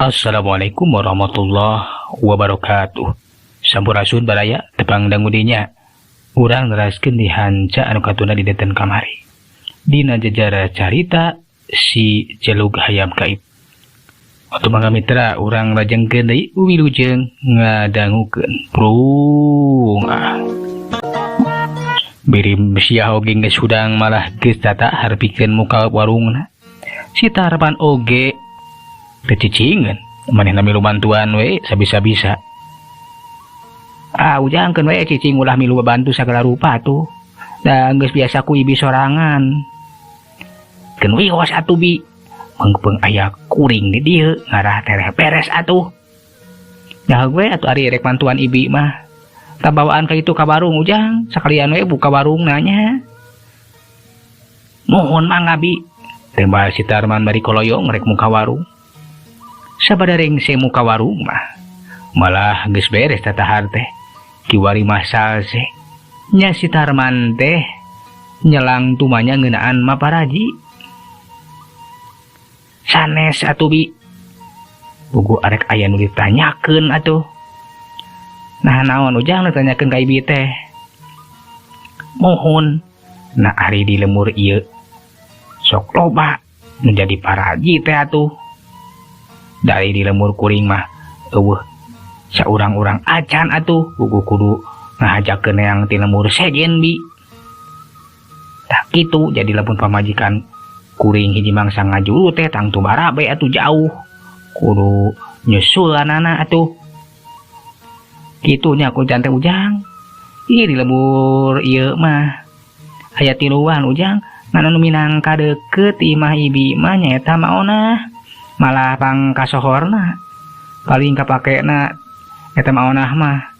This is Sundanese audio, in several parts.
Assalamualaikum warahmatullahi wabarakatuh. Sampurasun, baraya, tepang dangu dinya. Urang neraskeun di hanca anu katunda di dinten kamari. Dina jejara carita Si Jelug Hayam Gaib. Atuh mangga, mitra, urang lajengkeun deui, wilujeng ngadangukeun. Prung ah. Birim sia oge geus hudang, malah geus tatahar pikeun muka warungna. Si Tarman oge teu cicingeun, manehna milu bantuan we sabisa-bisa. Ah, Ujang, keun we cicing, ulah milu bantu sagala rupa tuh. Da geus biasa ku ibi sorangan. Keun wios atuh, Bi. Mengpeung aya kuring di dieu ngarah tereh beres atuh. Nya we atuh, ari rek bantuan ibi mah. Tabawaan ka itu ka warung, Ujang, sakalian we buka warung nanya. Mohon mangga, Bi. Tembal si Tarman bari koloyong rek muka warung. Sabada rengse muka warung mah, malah geus beres tatahar teh. Kiwari masal seh. Nya si Tarman teh nyelang tumanya ngeunaan maparaji. Sanes atuh, Bi. Puguh arek aya nu ditanyakeun atuh. Nah, naon, Ujang, nu ditanyakeun ka ibi teh? Mohon. Nah, ari di lembur ieu sok loba nu jadi paraji teh atuh. Dari di lembur kuring mah euweuh saurang-urang acan atuh, puguh kudu ngahajakeun yang ti lembur sejen, Bi. Tah kitu, jadi lamun pamajikan kuring hiji mangsa ngajuru teh tangtu barabe atuh, jauh. Kudu nyusulanana atuh. Kitu nya ku teh, Ujang. Ih, di lembur ieu mah aya tiluan, Ujang, ngan anu minangka deukeut imah ibi mah nyaeta Maonah. Malah pang kasohorna paling kapakena eta Maonah mah.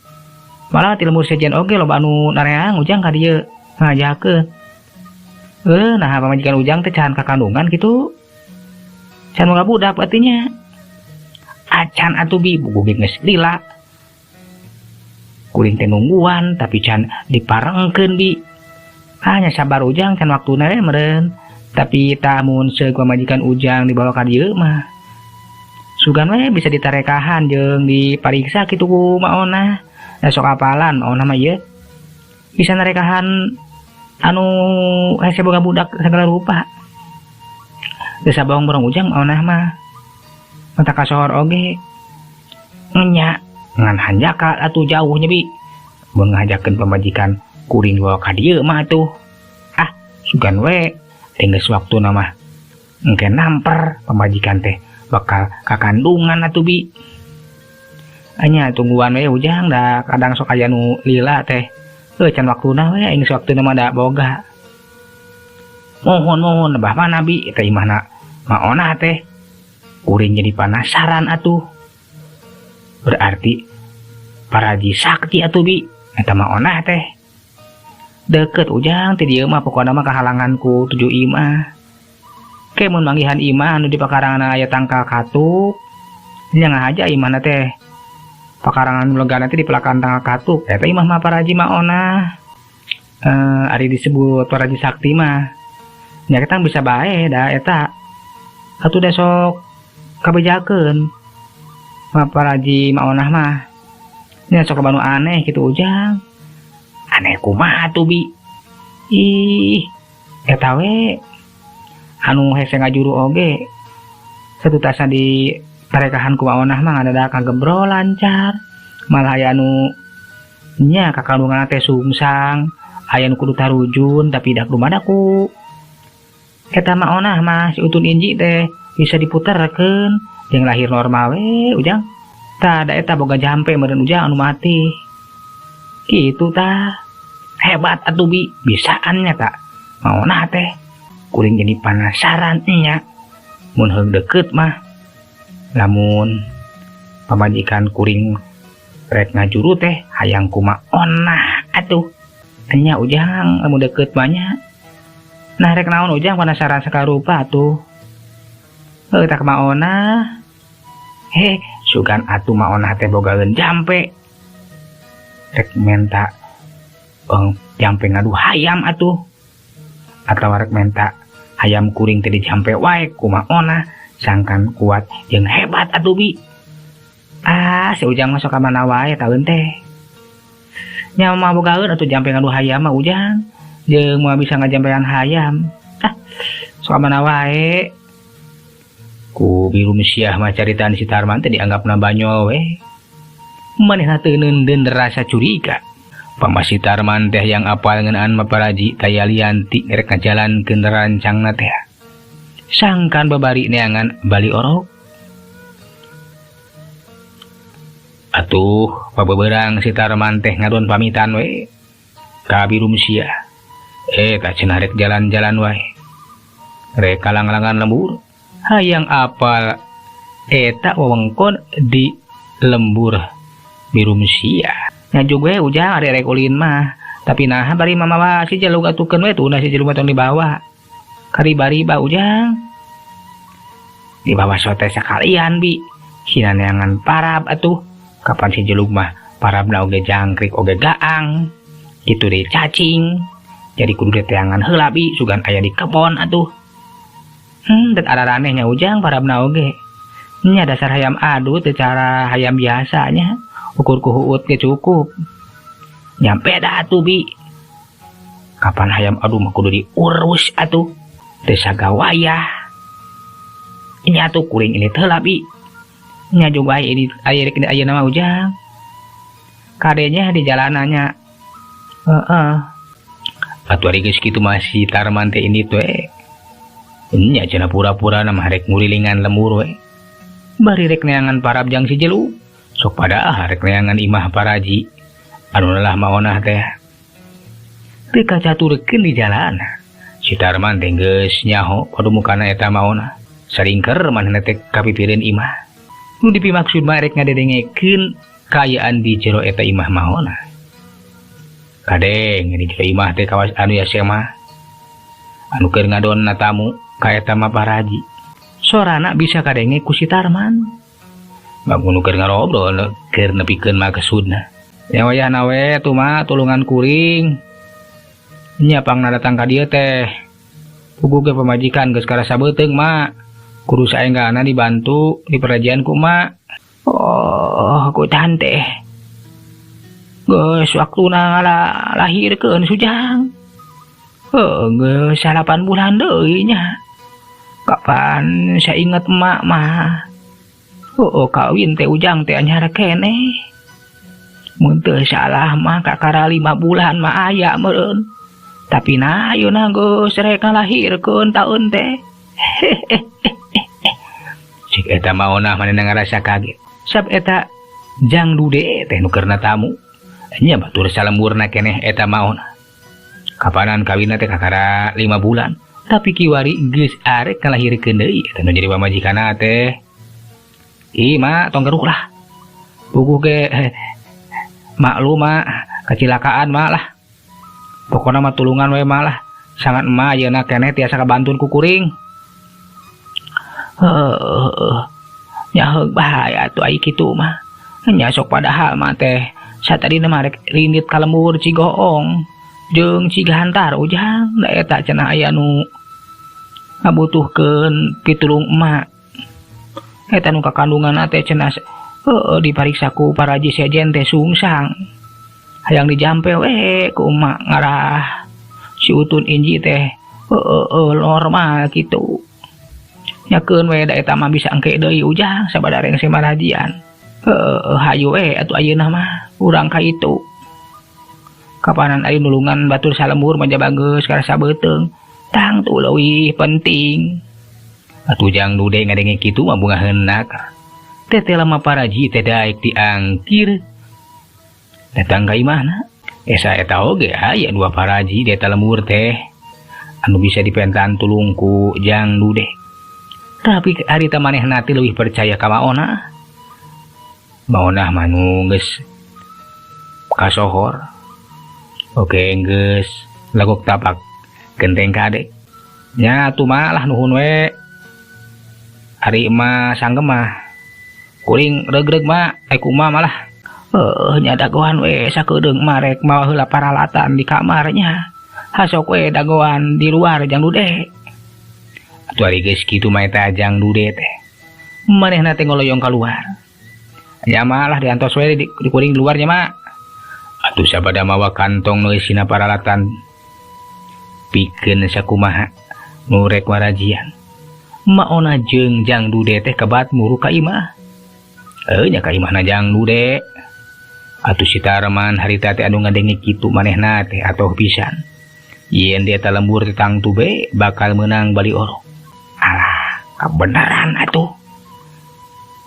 Malah ti lembur sejen oge loba anu nareang, Ujang, ka dieu ngajakeun. Eh, nah, pamajikan Ujang teh can kakandungan gitu? Can boga budak berarti nya? Acan atuh, Bi, puguh geus lila. Kuring teh nungguan tapi can diparengkeun, Bi. Hanya sabar, Ujang, can waktuna we meureun. Tapi tamun seuk pamajikan Ujang dibawa ka dieu mah, sugan we bisa ditarekahan jeung dipariksa kitu ku Maonah. Da sok apalan Maonah mah ieu. Bisa narekahan anu hese boga budak segala rupa. Teu sabohong-bohong, Ujang, Maonah mah. Mata kasohor oge. Nya ngan hanjakal atuh jauhnya, Bi. Mun ngajakeun pamajikan kuring dibawa ka dieu mah atuh. Ah, sugan we geus waktuna mah engke namper pamajikan teh bakal kakandungan atuh, Bi. Anya tungguan we, Ujang, da kadang sok aya nu lila teh. Heuh, can waktuna we, geus waktuna mah da boga. Mohon, mohon, bah mana, Bi, eta imahna Maonah teh? Kuring jadi penasaran atuh. Berarti paraji sakti atuh, Bi, eta Maonah teh. Deket, Ujang, ti dieu mah, pokona mah kahalangan ku 7 imah. Ke mun manggihan imah anu di pakarangan aya tangkal katuk, nya ngahaja imahna teh. Pakarangan legana teh di pelakan tangkal katuk, eta imah mah paraji Maonah. Eh, ari disebut paraji sakti mah nya kita bisa bae da eta. Atuh da sok kabejakeun mah paraji Maonah mah. Nya sok loba nu aneh kitu, Ujang. Aneh kumaha tuh, Bi? Ih, eta we anu hese ngajuru oge satutasna di tarekahan ku Maonah mah ngadadak kagebrol lancar. Malah aya anu nya kakandungan teh sungsang, aya nu kudu tarujun tapi dak lumada ku eta Maonah mah si Utun Inji teh bisa diputerkeun jeung lahir normal we, Ujang. Tah, da eta boga jampe meureun, Ujang, anu mati. Kitu tah. Hebat atuh, Bi, bisaan nya ta Maonah teh. Kuring jadi penasaran nya. Mun heung deket mah, lamun pamajikan kuring rek ngajuru teh hayang ku Maonah atuh. Nya, Ujang, lamun deket mah nya. Nah, rek naon, Ujang, penasaran sakarupa atuh? Heuh, tak Maonah. Heh, sugan atuh Maonah teh bogaeun jampe. Rek menta jampe ngadu hayam atuh. Atawa rek menta hayam kuring teh dijampe wae ku Maonah. Sangkan kuat jeung hebat atuh bi. Ah, si Ujang mah sok ka mana wae taeun teh. Nya mah bogaeun atuh jampe ngadu hayam mah Ujang. Jeung moal bisa ngajampean hayam. Ah, sok ka mana wae. Ku Birum Siah mah caritaan si Tarman teh dianggapna banyol we. Manehna teu neundeun rasa curiga. Pama si Tarman teh yang apal ngeunaan maparaji taya lianti rek ngajalankeun rancangna teh. Sangkan babari neangan bali orok. Atuh pabeberang si Tarman teh ngadon pamitan we ka Birum Siah. Tak cenah rek jalan-jalan wae. Rek kalanglangan lembur. Hayang apal eta wewengkon di lembur Birum Siah. Ngajug we Ujang ari rek ulin mah. Tapi naha bari mamawa si jalug atukeun we tuna si jalug mah tong dibawa. Karibariba Ujang. Dibawa sote sakalian bi. Sina neangan parab atuh. Kapan si jelug mah parabna oge jangkrik oge gaang. Kitu deui cacing. Jadi kudu diteangan heula bi sugan aya di kebon atuh. Dan araraneh nya Ujang parabna oge. Nya dasar hayam adu teu cara hayam biasanya. Ukur ku huut ge cukup. Nyampe dah atuh bi. Kapan hayam adu mah kudu diurus atuh. Teu sagawayah. Ini atuh kuring ini teh lah bi. Nya juga aya ini aya rek ayeuna mah Ujang. Kadenya di jalanannya. Heeh. Atuh ari geus kitu mah si Tarman teh ini teh. Nya cenah pura-pura na mah rek ngurilingan lembur we. Bari rek neangan parab jang si jelu. Sok padahal rek neangan imah paraji. Anu lelah maonah teh. Teu kacaturkeun di jalan. Si Tarman teh geus nyaho padumukana eta maonah. Saringker manehna teh kapipireun imah. Nu dipimaksud mah rek ngadedengekeun kaayaan di jero eta imah maonah. Kadeng di jero imah teh kawas anu yase mah. Anu keur ngadonna tamu ka eta mah paraji. Sorana bisa kadenge ku si Tarman. Bangun keur ngarobrol keur nepikeun maksudna. Nya wayahna we atuh mah tulungan kuring. Nya pangna datang ka dieu teh. Puguh ge pamajikan geus karasa beuteung mak. Kudu saenggalna dibantu diperajian ku mak. Oh, ku tante. Geus waktuna ngalahirkeun Sujang. Heuh, geus 8 bulan deui nya. Kapan sainget emak mah. Oh, kawin teh Ujang teh anyar keneh. Mun teu salah mah kakara 5 bulan mah aya meureun. Tapi nah ayeuna geus rek ngalahirkeun taun teh. Cik eta maonah manehna ngarasa kaget. Sab eta jang dude teh nu keurna tamu. Nya batur salemburna keneh eta maonah. Kapanan kawinna teh kakara 5 bulan. Tapi kiwari geus arek ngalahirkeun deui eta nu jadi pamajikanna teh. Ih mak tong geruh lah. Puguh ge maklum mak kecilakaan mak lah. Pokona mah tulungan we mak lah. Sangat emak ayeuna keneh tiasa kabantun ku kuring. Heuh. Nya heug bahaya atuh ai kitu mah. Nya sok padahal mah teh satadina mah rek rindit ka lembur Cigoong jeung Cigantar Ujang da eta cenah aya nu ngabutuhkeun pitulung emak. Eta nu kakandungan teh cenah heueuh dipariksa ku paraji sejen teh sungsang. Hayang dijampe we ku emak ngarah si Utun Inji teh heueuh normal kitu. Nyakeun we da eta mah bisa engke deui Ujang sabada rengse marajian. Heueuh hayu we atuh ayeuna mah urang ka itu. Kapanan ari nulungan batur salembur mah jaba geus karasa beuteung. Tang tuh leuwih penting. Atuh jang dude ngadenge kitu mah bunga heunak. Teteh lama paraji teh daek diangkir. Datang ka imahna. Esa eta oge aya 2 paraji di eta lembur teh. Anu bisa dipentaan tulung ku jang dude. Tapi harita manehna teh leuwih percaya ka maonah. Maonah mah nu geus kasohor. Oke geus lagok tapak genteng kade. Nya atuh mah lah nuhun we. Ari emak sanggem mah kuring regreg mah kumaha malah. Heuh nya dagoan we sakedeung mah rek mawa heula paralatan di kamarnya. Hasok we dagoan di luar jang dude. Atuh ari geus kitu mah eta Jang Dude teh. Manehna teh ngoloyong kaluar. Nya mah lah diantos we di kuring di luar nya mah. Atuh sabada mawa kantong nu eusina paralatan pikeun sakumaha nu rek warajian. Maona jeung Jang Dude teh kebat muru ka imah. Nya ka imahna Jang Dude. Atuh si Tarman harita teh anu ngadenge kitu manehna teh atoh pisan. Yen di eta lembur teh tangtu be bakal meunang bali orok. Alah, kabeneran atuh.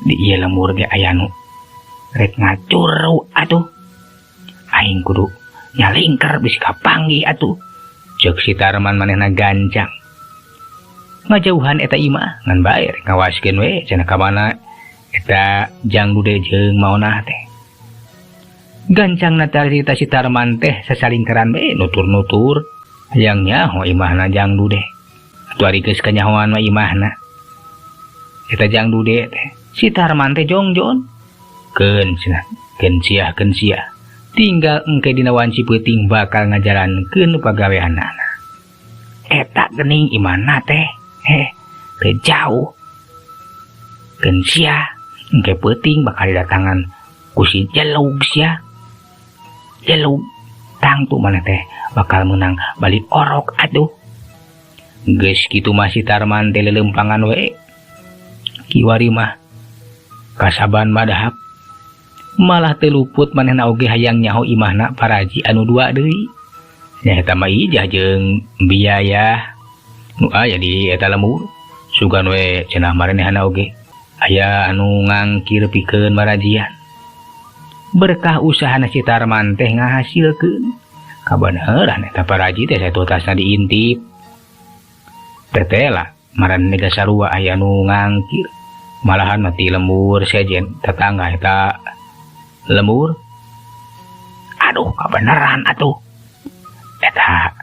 Di ieu lembur ge aya nu rek ngacuru atuh. Aing kudu nyalingker bisi kapanggih atuh. Ceuk si Tarman manehna gancang. Ngajauhan eta imah ngan bae rek ngawaskeun we cenah ka mana eta Jang Dude jeung maonah teh. Gancangna carita si Tarman teh sasalingkeran we nutur-nutur hayang nyaho imahna Jang Dude. Atuh ari geus kanyahoan mah imahna eta Jang Dude teh. Si Tarman teh jongjon. Keun cenah, keun siah keun siah. Tinggal engke dina wanci peuting bakal ngajalankeun pagaweanana. Eta geuning imahna teh, teu jauh. Keun siah engke peuting bakal didatangan ku si Jelug sia. Jelug tangtu maneh teh bakal meunang balik orok atuh. Geus kitu mah si Tarman teh leuleumpangan we. Kiwari mah kasaban madahap. Malah teu luput manehna oge hayang nyaho imahna paraji anu dua deui. Nyaeta mah Ijah jeung biaya nu aya di eta lembur. Sugan we cenah maranehna oge aya anu ngangkir pikeun marajian. Berkah usahana si Tarman teh ngahasilkeun. Kabeneran eta paraji teh satutasna diintip. Tetela maranehna ge sarua aya nu ngangkir. Malahan mah ti lembur sejen tetangga eta lembur. Aduh, kabeneran atuh. Eta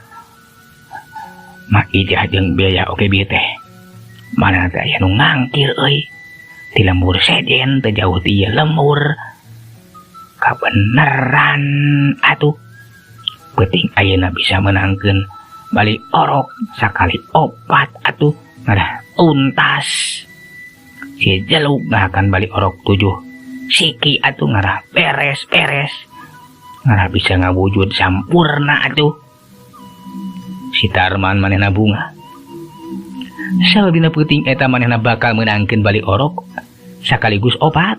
mah Ijah jeung biaya oge bieu teh. Mana teh aya nu ngangkir euy. Ti lembur sejen teu jauh ti ieu lembur. Kabeneran atuh. Peuting ayeuna bisa meunangkeun balik orok sakali opat atuh ngarah untas. Si Jelug ngahakan balik orok 7 siki atuh ngarah beres-beres. Ngarah bisa ngawujud sampurna atuh. Si Tarman manehna bunga. Salabina peuting eta manehna bakal meunangkeun balik orok sakaligus opat.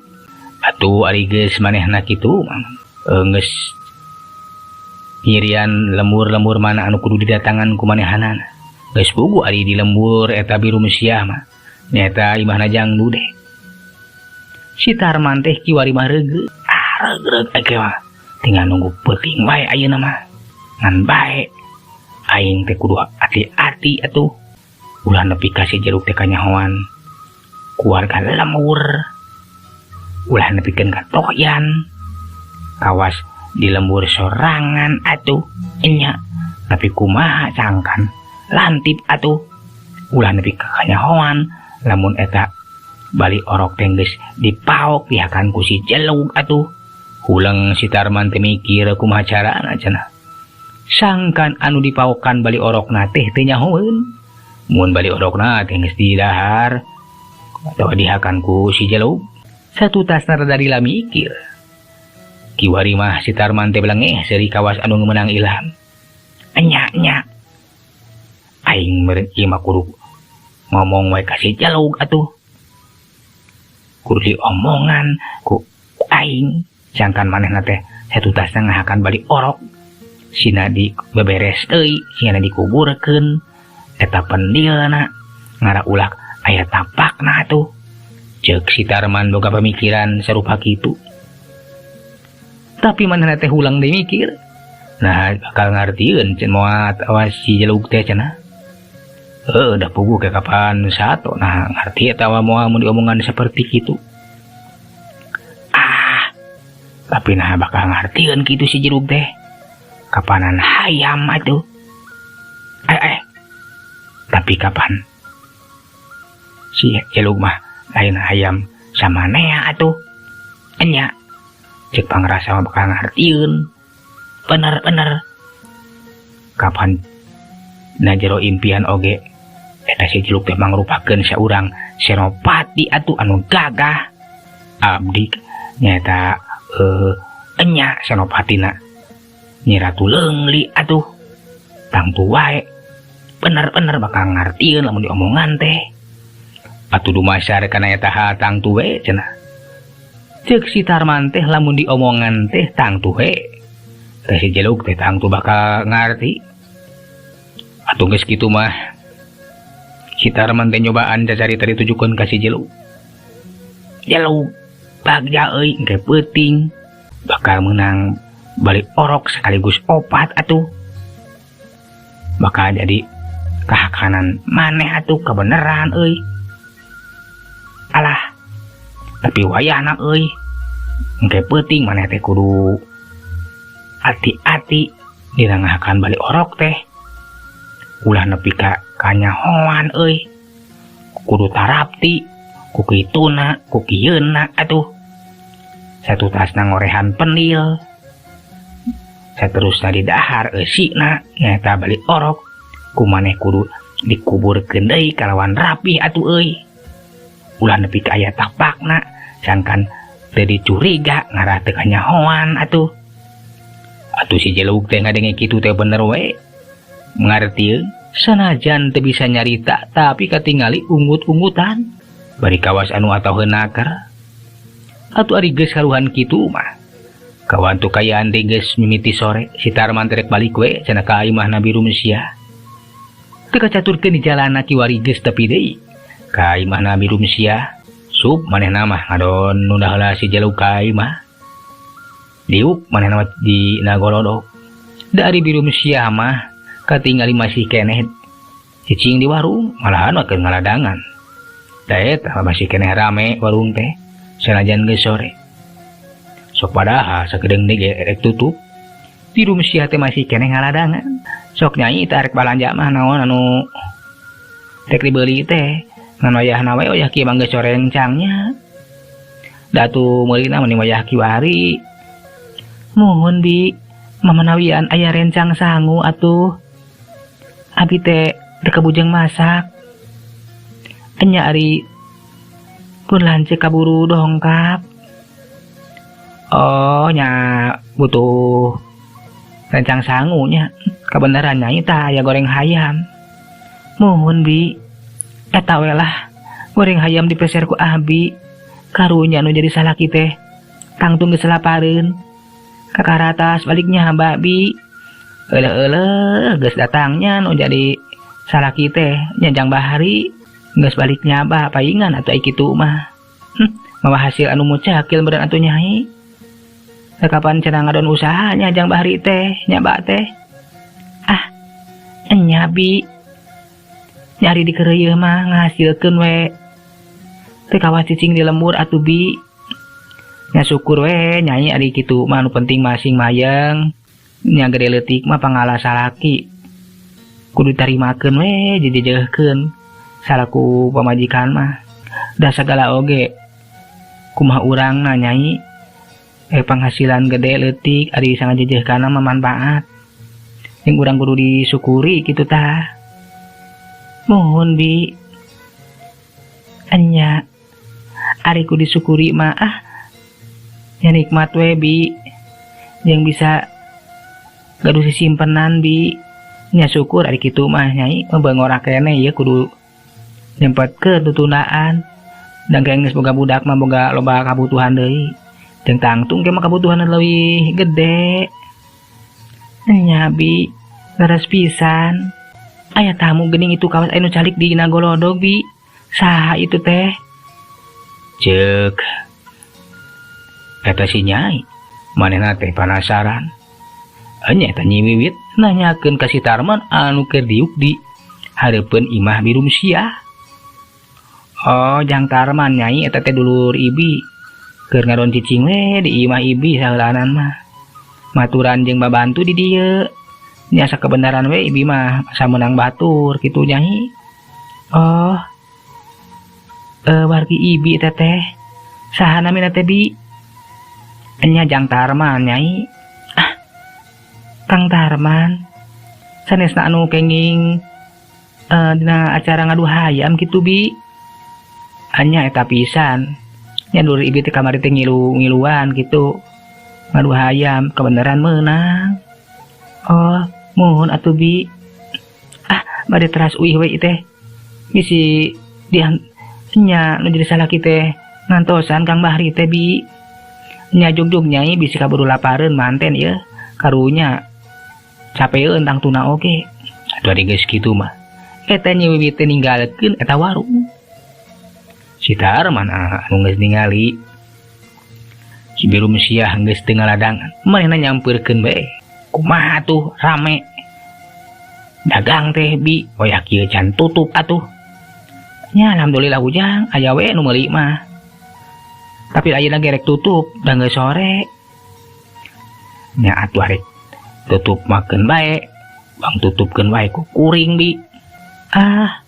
Atuh ari geus manehna kitu geus nyirian lembur-lembur mana anu kudu didatangan ku manehanana. Geus puguh ari di lembur eta biru mesiah mah nyaeta imahna Jang Dude. Si Tarman teh kiwari mah reugeuh. Ah, reugreug eke mah. Tinggal nunggu peuting wae ayeuna mah. Ngan bae aing teh kudu ati-ati atuh. Ulah nepi ka si Jeruk teh kanyahoan keluarga lembur. Ulah nepikeun ka toyan. Kawas di lembur sorangan atuh enya. Tapi kumaha sangkan lantip atuh. Ulah nepi ka kanyahoan lamun eta bali orok teh geus dipaok dihakan ku si Jelug atuh. Huleng si Tarman teh mikir kumaha carana cenah. Sangkan anu dipaokan bali orokna teh teu nyahoeun. Mun bali orokna teh geus didahar atawa dihakan ku si Jelug. Satutasna rada lila mikir. Kiwari mah si Tarman teh belengeh seuri kawas anu meunang ilham. Enya nya. Aing meureun ieu mah kudu ngomong wae ka si Jelug atuh. Kudu diomongan ku aing sangkan manehna teh satutasna ngahakan bali orok. Sina di beberes deui, sina dikuburkeun. Eta pendilna ngara ulah aya tapakna atuh. Ceuk si Tarman boga pamikiran sarupa kitu. Tapi manehna teh ulang deui mikir. Nah, bakal ngartieun cenah moal awas si Jelug teh cenah. Heuh, da puguh ke kapan sato. Nah, ngarti eta mah moal mun diomongan seperti kitu. Ah, tapi nah bakal ngartieun kitu si Jelug teh. Kapanan hayam atuh. Tapi kapan si Jelug mah lain hayam sama nea atuh. Enya cek pangrasa mah bakal ngartieun. Bener-bener. Kapan na jero impian oge Eta si Jeluk teh mangrupakeun saurang senopati atuh anu gagah. Abdi nyaeta enya senopatina. Nyi Ratu Leungli atuh. Tangtu wae bener-bener bakal ngartieun lamun diomongan teh. Atuh dumasar kana eta hal tangtu we cenah. Ceuk si Tarman teh lamun diomongan teh tangtu we. Teh si Jeluk teh tangtu bakal ngarti. Atuh geus kitu mah si Tarman teh nyobaan cacarita ditujukeun ka si Jeluk. Jeluk bagja euy engke peuting bakal meunang balik orok sekaligus opat atuh. Bakal jadi kahakanan maneh atuh kebeneran euy. Alah, tapi wayahna euy engke peuting maneh teh kudu hati-hati dina ngahakan balik orok teh. Ulah nepi ka kanyahoan euy. Kudu tarapti, ku kituna, ku kieuna atuh. Satutasna ngorehan penil. Saterusna didahar eusina nyaeta balik orok. Ku maneh kudu dikuburkeun deui kalawan rapih atuh euy. Ulah nepi ka aya tapakna sangkan teu dicuriga ngarah teu kanyahoan atuh. Atuh si Jeluk teh ngadenge kitu teh bener we. Ngartieun sanajan teu bisa nyarita tapi katingali ungut-ungutan bari kawas anu atauheun naker. Atuh ari geus karuhan kitu mah kawantu kayaan teh geus mimiti sore si Tarman teh rek balik we cenah ka imahna Biru Mesia. Teu kacaturkeun di jalana kiwari geus tepi deui ka imahna Biru Mesia. Sup manehna mah ngadon nunda heula si Jeluk ka imah. Diuk manehna mah di nagolodok. Da ari Biru Mesia mah katingali masih keneh cicing di warung malahan keur ngaladangan. Da eta masih keneh rame warung teh sanajan geus sore. Sok padahal sakedeung deui ge rek tutup. Biru Mesia teh masih keneh ngaladangan. Sok nyai teh rek balanja mah naon anu rek dibeli teh. Ngan wayahna we wayah kieu mah geus sore encangnya. Da atuh meulina mah wayah kiwari. Muhun bi, mamanawian aya rencang sangu atuh. Abi teh teu kabujeng masak. Enya ari pun lanceuk kaburu dongkap. Oh nya butuh rencang sangunya. Kabeneran nyai tah aya goreng hayam. Muhun bi, eta we lah goreng hayam dipeser ku abi. Karunya nu jadi salaki teh tangtung geus lapareun. Kakaratas baliknya hamba bi. Euleuh-euleuh geus datangnya nu jadi salaki teh nyanjang bahari geus balik nyaba paingan atuh ai kitu mah. Mawa hasil anu mucakil meureun atuh nyai. Da kapan cenah ngadon usaha nya jang bahari teh nyaba teh. Ah, enya bi. Nyari di keureuyeun mah ngahasilkeun we. Teu kawas cicing di lembur atuh bi. Nya syukur we nyai ari kitu mah nu penting masing mayeng. Nya gede leutik mah pangala salaki. Kudu tarimakeun we jejejehkeun salaku pamajikan mah. Da sagala oge kumaha urangna nyai. Penghasilan gede leutik ari sangajejehkeunna mah manfaat. Jeung urang kudu disyukuri kitu tah. Muhun bi. Enya ari kudu disyukuri mah ah. Nya nikmat we bi. Jeung bisa gaduh sisimpenan bi. Nya syukur ari kitu mah nyai mah ngora keneh ieu kudu nyempetkeun tutundaan. Dan geus boga budak mah boga loba kabutuhan deui. Jeung tangtung ge mah kabutuhan leuwih gede. Nya bi leres pisan. Aya tamu geuning itu kawas anu calik di Nagolodog bi. Saha itu teh? Ceuk. Eta si nyai. Manehna teh panasaran. Enya eta Nyi Wiwit nanyakeun ka si Tarman anu keur diuk di hareupeun imah Biru Mesia. Oh, jang Tarman nyai eta teh dulur ibi. Keur ngadon cicing we di imah ibi saheulanan mah. Maturan jeung babantu di dieu. Nya sakebenaran we ibi mah samenang batur kitu nyai. Oh. Wargi ibi teteh. Saha namina teh bi? Enya jang Tarman nyai. Ah. Kang Tarman. Sanesna anu kenging Dina acara ngadu hayam kitu bi. Anya eta pisan. Nya dulur ibi teh kamari teh ngilu-ngiluan gitu. Ngadu hayam kebenaran meunang. Oh, muhun atuh bi. Ah, bade teras uih we teh. Bisi dia nya nu jadi salaki teh ngantosan Kang Bahri teh bi. Nya jugjug nyai bisi kaburu lapareun manten ieu. Karunya capeun tangtuna oge. Aduh ari geus kitu mah. Eta nyi Wiwi teh ninggalkeun eta warung. Si Tarman anu geus ningali si Biru Mesiah geus teu ngaladangan. Manehna nyampeurkeun bae. Kumaha tuh rame dagang teh bi wayah kieu can tutup atuh. Nya alhamdulillah ujang aya we nu meuli mah. Tapi ayeuna ge rek tutup da geus sore. Nya atuh arek tutup makeun bae. Bang tutupkeun wae ku kuring bi. Ah.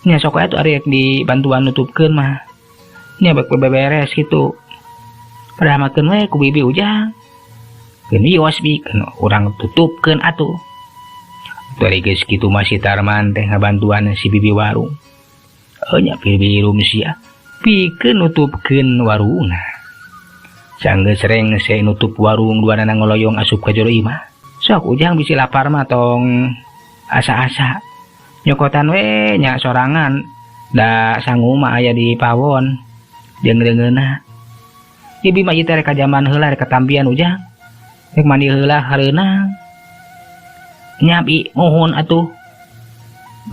Nya sok atuh arek dibantuan nutupkeun mah. Nya bek beberes kitu. Padahal makeun we ku bibi ujang. Keun wios bi keun urang tutupkeun atuh. Dari geus kitu mah si Tarman teh ngabantuan si bibi warung. Nya bibi Rumsia pikeun nutupkeun warungna. Sanggeus rengse nutup warung duanana ngoloyong asup ka jero imah. Sok ujang bisi lapar mah tong asa-asa. Nyokotan we nya sorangan da sangu mah aya di pawon jeung reungeuna. Bibi mah ieu teh rek ka jaman heula rek katampian ujang. Rek mandi heula hareunang. Nya bi muhun atuh.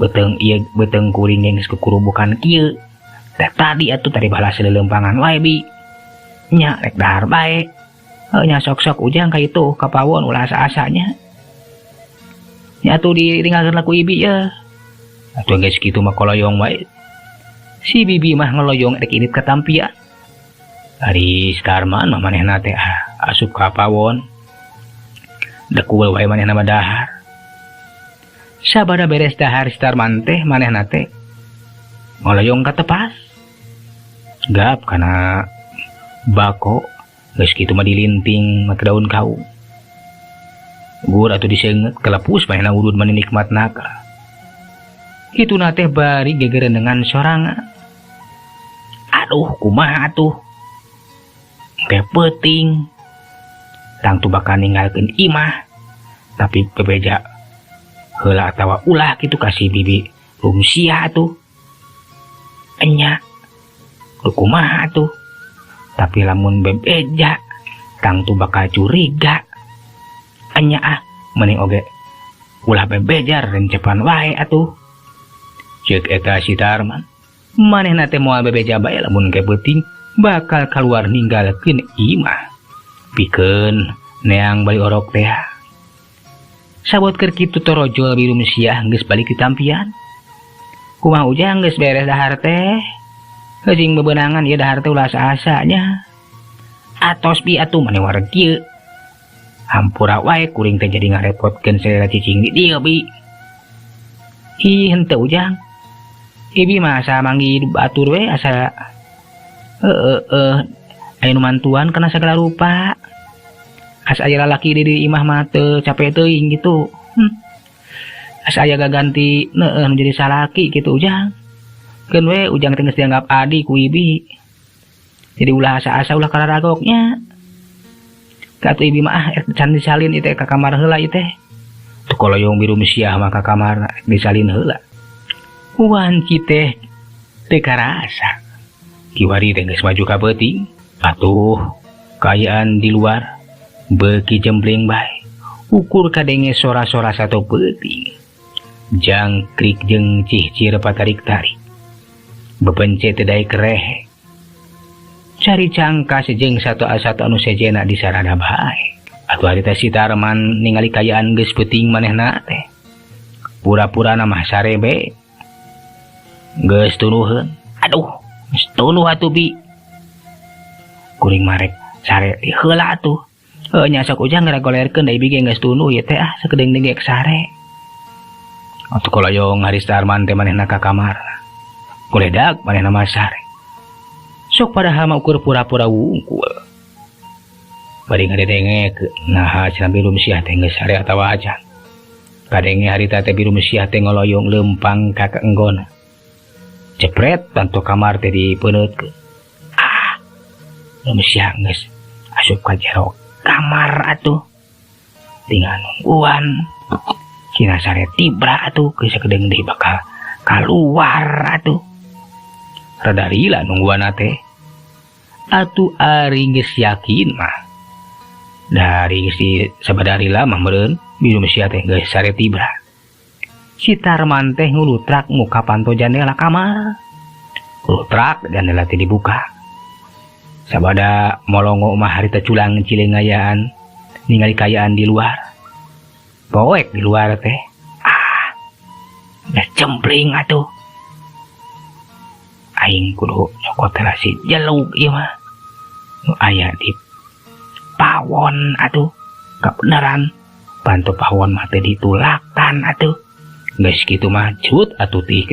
Beuteung ieu beuteung kuring geus kukurubukan kieu. Teh tadi atuh tadi balas leuleumpangan wae bi. Nya rek dahar bae. Heuh nya sok-sok ujang ka itu ka pawon ulah asa-asanya. Nya atuh ditinggalkeun ku ibi ye. Atuh geus kitu mah koloyong wae. Si bibi mah ngeloyong rek indit ka tampian. Ari si Tarman mah manehna teh asup ka pawon. Dekul wae manehna mah dahar. Sabada beres dahar si Tarman teh manehna teh ngoloyong ka tepas. Gap kana bako geus kitu mah dilinting make daun kaung. Gur atuh diseungeut kelepus manehna urut mah nikmat nakal. Kituna teh bari gegerendengan sorangan. Aduh kumaha atuh. Teh peuting. Tangtu bakal ninggalkeun imah. Tapi bebeja heula atawa ulah kitu ka si bibi Rumsia atuh. Enya. Kumaha atuh. Tapi lamun bebeja tangtu bakal curiga. Enya ah mending oge ulah bebeja rencepan wae atuh. Ceuk eta si Tarman. Manehna teh moal bebeja bae lamun ke peuting bakal kaluar ninggalkeun imah. Pikeun neang bali orok teh. Sabot keur kitu torojol biru Mesiah geus balik di tampian. Kumaha ujang geus beres dahar teh. Cing bebenangan ieu dahar teh ulah asa-asa nya. Atos bi atuh mane wareg kieu. Hampura wae kuring teh jadi ngarepotkeun selera cicing di dieu bi. Ih henteu ujang. Ibi mah asa manggi batur we asa heeh aya nu mantuan kana sagala rupa. Asa aya lalaki di imah mah teu capek teuing gitu. Asa aya gaganti neueuh nu jadi salaki kitu ujang. Keun we ujang teh geus dianggap adi ku ibi. Jadi ulah asa-asa ulah kararagoknya. Ka atuh ibi mah ah can disalin ieu teh ka kamar heula ieu teh. Tuh koloyong biru Mesiah mah ka kamar disalin heula. Wanci teh teu karasa. Kiwari teh geus maju ka peuting. Atuh kaayaan di luar beuki jempling bae. Ukur kadenge sora-sora sato peuting. Jangkrik jeung cihcir patarik-tarik. Bepencet teu daek rehe. Cari cangkas jeung satu-satu anu sejena di sarana bae. Atuh ari teh si Tarman ningali kaayaan geus peuting manehna teh. Pura-pura mah sarebe. Geus tunuheun. Aduh, geus tunuh atuh bi. Kuring marek sare heula atuh. Heuh nya sok ujang ngagolerkeun da ibi ge geus tunuh ieu teh ah sakedeung deui ge sare. Atuh koloyong ari Tarman teh manehna ka kamar. Goledag manehna mah sare. Sok padahal mah ukur pura-pura wungkul. Bari ngadedenge naha cenah biru Mesiah teh geus sare atawa acan. Kadenge harita teh Biru Mesiah teh ngoloyong lempang ka kaenggona. Jepret panto kamar teh dipeuneutkeun. Ah, Biru Mesiah geus asup ka jero kamar atuh. Tinggal nungguan. Cina sare tibra atuh geus sakedeung deui bakal kaluar atuh. Rada lila nungguan teh. Atuh ari geus yakin mah. Dari si sabada lila mah meureun Biru Mesiah teh geus sare tibra. Si Tarman teh ngulutrak muka panto jandela kamar. Ngulutrak jandela teh dibuka. Sabada molongo mah harita culang cileung ngayaan ningali kayaan di luar. Poek di luar teh. Ah, geus cempling atuh. Aing kudu nyokot heula si jelug ieu mah. Nu aya di pawon atuh. Kabeneran panto pawon mah teh ditulakan atuh. Geus kitu mah cut atuh ti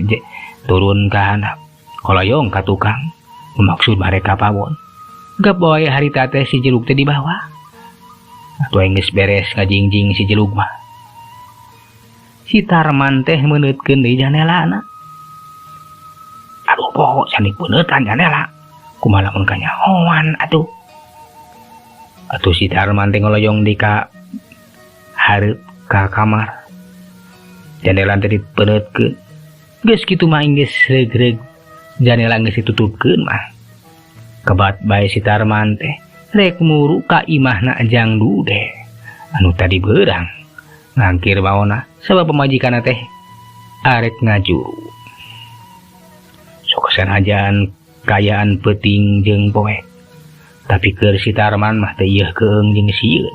turun ka handap. Koloyong ka tukang. Maksud mereka pawon. Gep wae harita teh si jelug teh dibawa. Atuh aing geus beres ngajingjing si jelug mah. Si Tarman teh meuneutkeun deui janelana. Aduh poho can dipeuneutan janela. Kumaha lamun kanyahoan atuh. Atuh si Tarman teh ngoloyong di ka hareup ka kamar. Jandela teh dipeneutkeun. Geus kitu mah geus regreg. Jandela geus ditutupkeun mah. Kebat bae si Tarman teh rek muru ka imahna Jang Dude. Anu tadi beurang ngangkir baona sabab pamajikanna teh arek ngajuru. Sok sanajan kayaan peuting jeung poek. Tapi keur si Tarman mah teh ieu keung jeung sieun.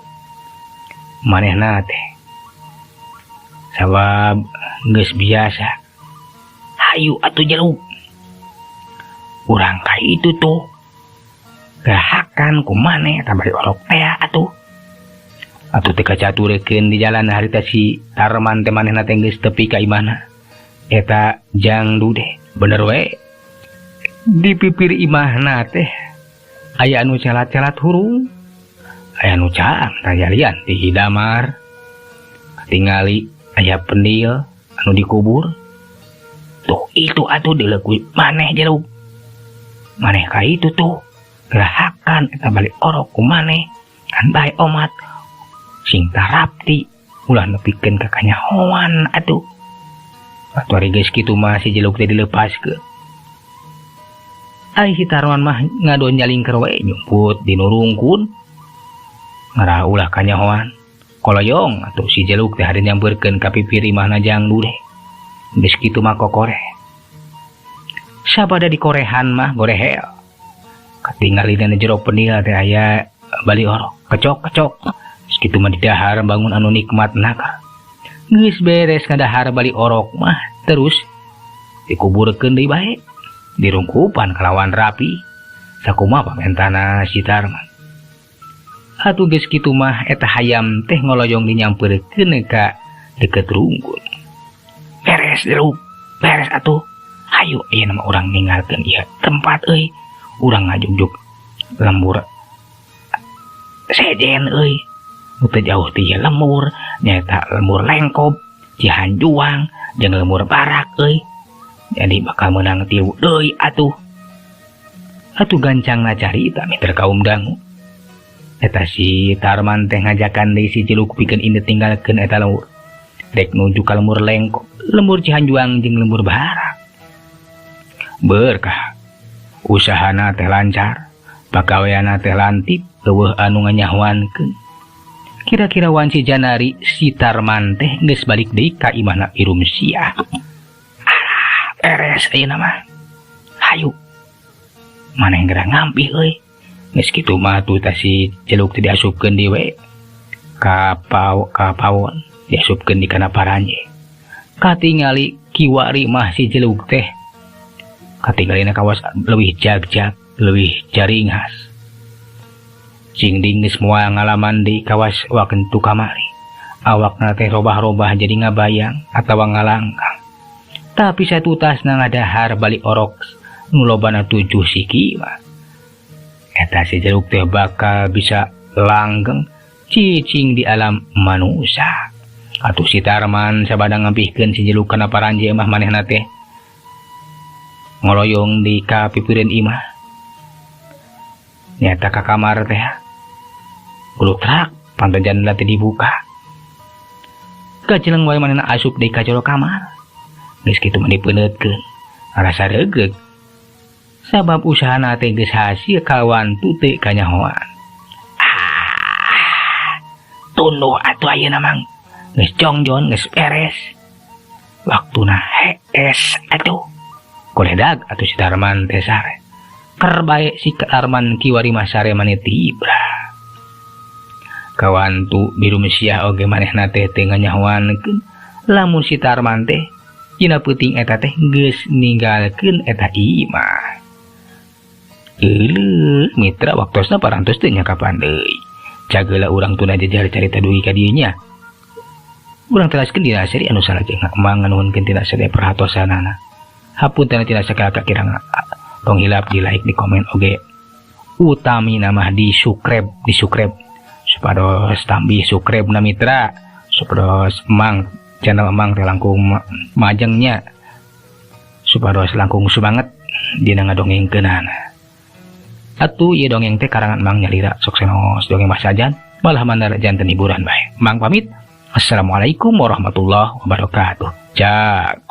Manehna teh sabab geus biasa. Hayu atuh jeluk. Urang ka itu tuh. Gerahakan ku maneh eta bari orok teh atuh. Atuh teh kacaturekeun di jalan harita si Tarman teh manehna teh geus tepi ka imahna. Eta Jang Dude. Bener we. Di pipir imahna teh aya anu calat-calat hurung. Aya nu caang tajalian di damar. Katingali aya penil anu dikubur. Tuh itu atuh dileuk maneh jeluk. Maneh ka itu tuh. Gerahakan eta balik orok ku maneh. Kan bae omat. Sing tarapti ulah nepikeun ka kanyahoan atuh. Atuh ari geus kitu mah si jeluk teh dilepaskeun. Ari si Tarman mah ngadon nyalingker we nyumput di nurungkun. Ngarah ulah kanyahoan. Koloyong atuh si jeluk teh hari nyampeurkeun ka pipir imahna Jang Dude. Geus kitu mah kokoreh. Sabada dikorehan mah gorehel. Katingali dina jero penil teh aya bali orok, kecok-kecok. Geus kitu mah didahar bangun anu nikmat nakal. Geus beres ngadahar bali orok mah terus dikuburkeun deui bae. Dirungkupan kalawan rapi. Sakumaha pamentana si Tarman. Atuh geus kitu mah eta hayam teh ngoloyong dinyampeurkeun ka deket rungkun. Beres jeruk, beres atuh. Hayu ayeuna mah urang ninggalkeun ieu tempat euy. Urang ngajungjuk lembur sejen euy. Nu teu jauh ti ieu lembur, nyaeta lembur Lengkob, Cihanjuang, jeung lembur Barak euy. Jadi bakal meunang tieu deui atuh. Atuh gancangna carita mitra kaum dangu. Eta si Tarman teh ngajakan deui si Jeluk pikeun indet tinggalkeun eta lembur. Rek nuju ka lembur Lengkob, lembur Cihanjuang jeung lembur Barak. Berkah usahana teh lancar, pagaweanna teh lantip, eueuh anu nganyahoankeun. Kira-kira wanci Janari si Tarman teh geus balik deui ka imahna Irum Siah. Alah, beres ayeuna mah. Hayu. Maneh geura ngampih euy. Geus kitu mah tuh tah si Jeluk teh diasupkeun di we ka pawon, diasupkeun di kana paranje. Katingali kiwari mah si Jeluk teh katingalina kawas leuwih jagjag, leuwih jaringhas. Cingding geus moal ngalaman di kawas wakentu kamari. Awakna teh robah-robah jadi ngabayang atawa ngalangkang. Tapi satutasna ngadahar balik orok nu lobana 7 siki mah. Eta si Jeluk teh bakal bisa langgeng cicing di alam manusia. Atuh si Tarman sabada ngampihkeun si jeluk kana paranje mah manehna teh ngoloyong di ka pipireun imah. Nyata ka kamar teh. Glutrak panto jandela teh dibuka. Kajeleng wae manehna asup deui ka jero kamar. Geus kitu mah dipeuneutkeun. Rasa reugreug. Sabab usahana teh geus hasil kawantu teu kanyahoan. Ah, tunduh atuh ayeuna mang. Geus jongjon geus beres. Waktuna hees atuh. Koledag atuh si Darman teh sare. Ker bae si Darman kiwari mah sare maneh tibra. Kawantu biru mesiah oge manehna teh teu nganyahoankeun lamun si Tarman teh dina peuting eta teh geus ninggalkeun eta imah. Euleuh mitra waktosna parantos teh nya kapan deui. Cageula urang tuna jejar carita dugi ka dieu nya. Urang teraskeun dina seri anu salajengna emang nganuhunkeun tina sadaya perhatosanana. Hapunten tina sagala kakirang tong hilap di like di komen oge. Utamina mah di subscribe, di subscribe supados tambih subscribe na mitra, supados emang channel emang teh langkung majengnya, supados langkung semangat dina ngadongengkeunana. Atuh ieu dongeng teh karangan emang nyalira sok senos dongeng mah sajan malah mandar janten hiburan bae. Mang pamit. Assalamualaikum warahmatullahi wabarakatuh. Cak.